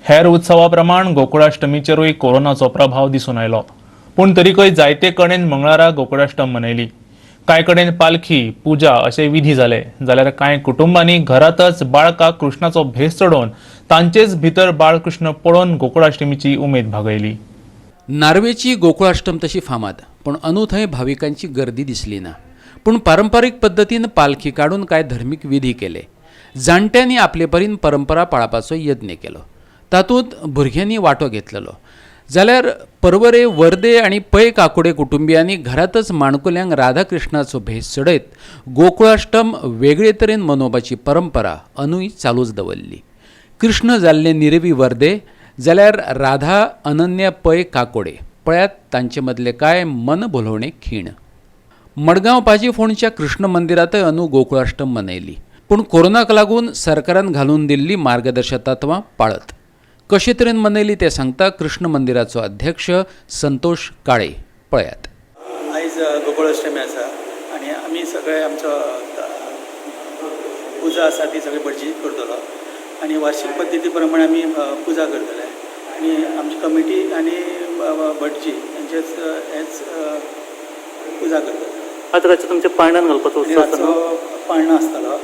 हेर उत्सवा प्रमाण गोकुळाष्टमीचेरूय कोरोनाचो प्रभाव दिसून आयलो. पूण तरीकय जायते कडेन मंगळारा गोकुळाष्टम मनयली. कांय कडेन पालखी पुजा अशे विधी जाले, जाल्यार कांय कुटुंबांनी घरातच बाळकाक कृष्णाचो भेस चडोवन तांचेच भितर बाळकृष्ण पळोवन गोकुळाष्टमीची उमेद भागयली. नार्वेची गोकुळाष्टम तशी फामाद, पूण अंदू थंय भाविकांची गर्दी दिसली ना. पूण पारंपारीक पद्दतीन पालखी काडून कांय धर्मीक विधी केले. जाणट्यांनी आपले परीन परंपरा पाळपाचो यत्न केलो, तातूंत भुरग्यांनी वांटो घेतलेलो. जाल्यार परवरे, वर्दे आनी पै काकोडे कुटुंबियांनी घरांतच माणकुल्यांक राधाकृष्णाचो भेस चडयत गोकुळाष्टम वेगळे तरेन मनोवपाची परंपरा अंदूय चालूच दवरली. कृष्ण जाल्ले निरवी वर्दे, जाल्यार राधा अनन्या पै काकोडे. पळयात तांचे मदले कांय मनभुलोवणे खीण. मडगांव पाजी फोंडच्या कृष्ण मंदिरांतय अंदू गोकुळाष्टम मनयली, पूण कोरोनाक लागून सरकारान घालून दिल्ली मार्गदर्शक तत्वां पाळत. कशे तरेन मनयली तें सांगता कृष्ण मंदिराचो अध्यक्ष संतोष काळे. पळयात. आयज गोकुळाष्टमी आसा आनी आमी सगळे आमचो पुजा आसा ती सगळी भटजी करतलो आनी वार्षीक पद्दती प्रमाणे आमी पुजा करतले आनी आमची कमिटी आनी भटजी हेंचेच हेच पुजा करतले. आज रातचें तुमच्या पाळण्यान घालपाचो आनी उत्सव आसा न्हू? रातचो पाळणो आसतलो.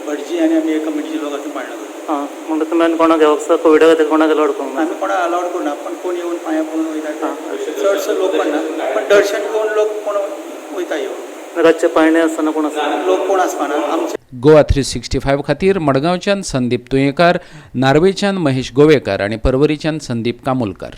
भटजी आनी आमी कमिटीचे लोक आसा, पाळणो करता. आं, म्हणटा तुमी आनी कोणाक ह्या वर्सा कोविडा खातीर कोणाक अलावड करूंक ना? आमी कोणाक अलावड करुना, पण कोण येवन पांयां पडून वयता ते. चडसो लोक पडना, पण दर्शन घेवन लोक कोण वयता येवन. रातचे पाळणे आसतना कोण आसना? लोक कोण आसपाना आमचे. गोवा 365 खातीर मडगांवच्यान संदीप तुयेंकार, नार्वेच्यान महेश गोवेकार आनी परवरीच्यान संदीप कामुलकार.